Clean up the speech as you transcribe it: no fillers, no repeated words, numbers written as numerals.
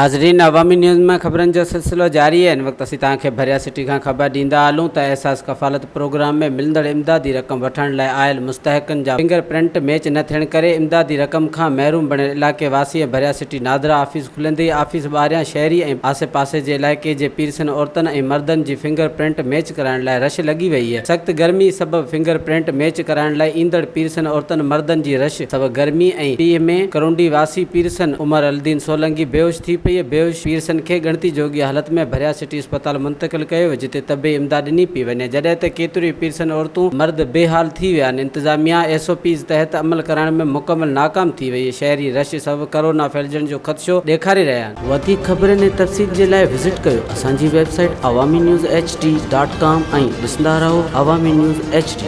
ناظرين عوامي نيوز ۾ خبرن جو سلسلو جاري آهي هن وقت اسين توهان کي ڀريا سٽي کان خبر ڏيندا هلون ته احساس ڪفالت پروگرام ۾ ملندڙ امدادي رقم وٺڻ لاء آيل مستحقن جا فنگر پرنٽ ميچ نه ٿيڻ ڪري امدادي رقم کان محروم بڻيل علائقي واسي ۽ ڀريا سٽي نادرا آفيس کلندي ئي آفيس ٻاهريان شهري ۽ آسي پاسي جي علائقي جي پيرسن عورتن ۽ مردن جي فنگر پرنٽ ميچ ڪرائڻ لاء رش لڳي وئي سخت گرمي سبب فنگر پرنٽ ميچ ڪرائڻ لاء ايندڙ پيرسن عورتن مردن جي رش سبب گرمي ۽ پيهه ۾ ڪرونڊي واسي پيرسن عمر الدين سولنگي بيهوش ٿي پئي، بيهوش پيرسن کي ڳڻتي جوڳي حالت ۾ ڀريا سٽي اسپتال منتقل ڪيو ويو جتي طبي امداد ڏني پئي وڃي جڏهن ته ڪيتريون ئي پيرسن عورتون مرد بي حال ٿي ويا آهن انتظاميا ايس او پيز تحت عمل ڪرائڻ ۾ مڪمل ناڪام ٿي وئي شهري رش سبب ڪرونا ڦهلجڻ جو خدشو ڏيکاري رهيا آهن. وڌيڪ خبرن ۽ تفصيل جي لاء وزٽ ڪيو اسان جي website Awami news H D dot com ۽ ڏسندا رهو عوامي نيوز ايڇ ڊي.